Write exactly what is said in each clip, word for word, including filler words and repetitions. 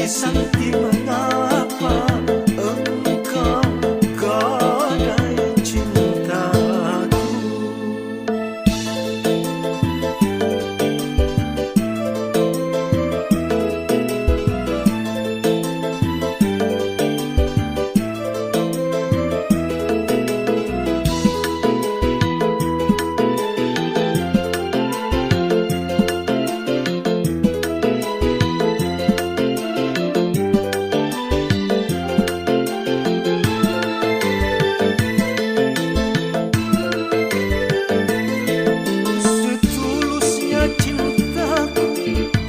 Santi, mengapa engkau gadai cintaku? Setulusnya cintaku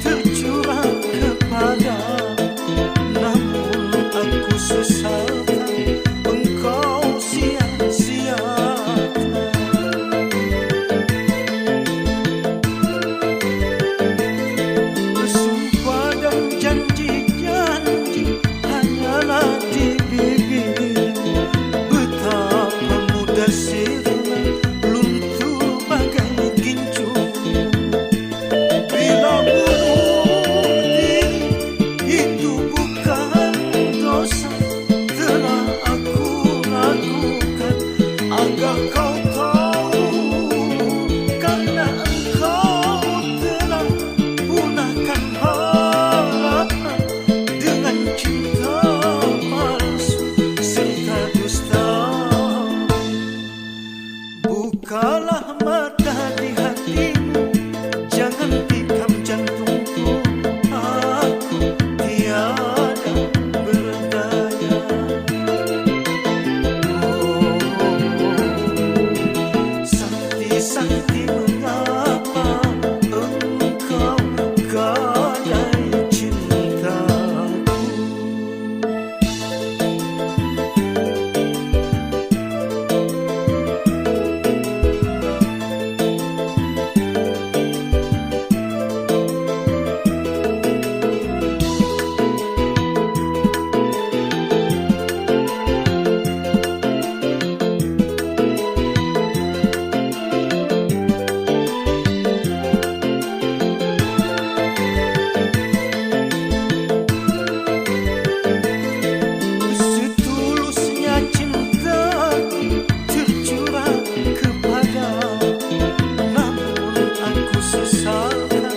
tercurah kepadamu, namun aku sesalkan engkau sia-siakan. Bersumpah dan janji-janji hanyalah di bibir. Betapa mudah sirna luntur bagai gincu. Bila bunuh diri itu bukan dosa, telah aku lakukan. Agar kau tahu, karena engkau telah punahkan harapan dengan cinta palsu serta dusta. Bukalah mata di hatimu, jangan tikam jantungku, aku tiada berdaya. Oh, Santi, Santi, mengapa engkau gadai cintaku? Setulusnya cintaku tercurah kepadamu, namun aku sesalkan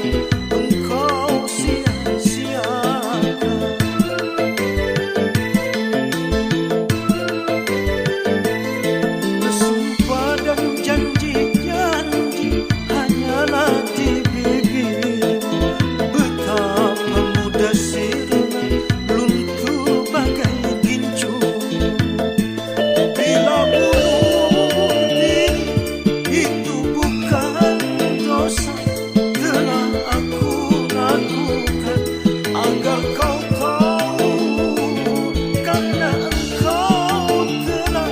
engkau sia-siakan. Bersumpah dan janji-janji hanyalah di bibir. Betapa mudah sirna luntur bagai gincu. Bila bunuh diri itu bukan dosa, telah aku lakukan. Agar kau tahu, karena engkau telah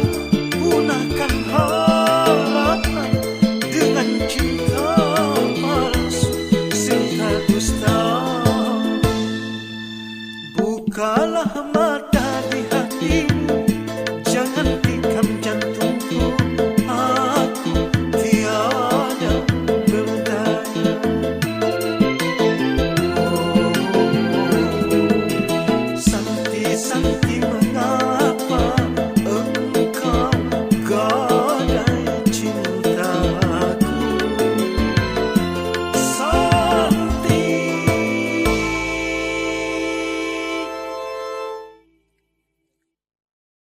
punahkan harapan dengan cinta palsu serta dusta. Bukalah mata